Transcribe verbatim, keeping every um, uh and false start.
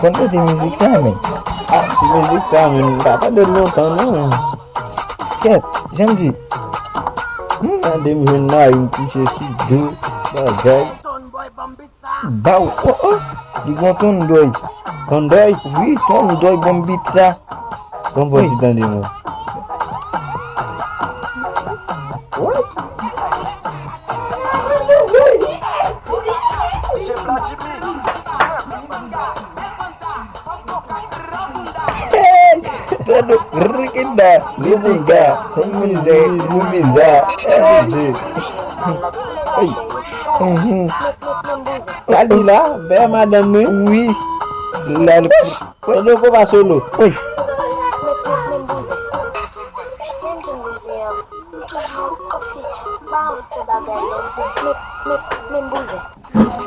Bon, kote mizik sa, men? Ah, ti mizik sa, men m pa tande l lontan, non. Kèt, jan m di. Hmm, tande m jwenn la, m kouche sou do, bagay. Baw, oh, oh. Li gon ton dòy. Ton dòy? Wi, ton dòy, bon beat sa. Bon, bon, ti tande, mwen. Hey! Tande, rikida, rikida, rikida, rikida. Hey! Mhm. Sa di la, bè madanm mwen. Wi. La, li, tande, konpa solo. Wi. Menm bouzen.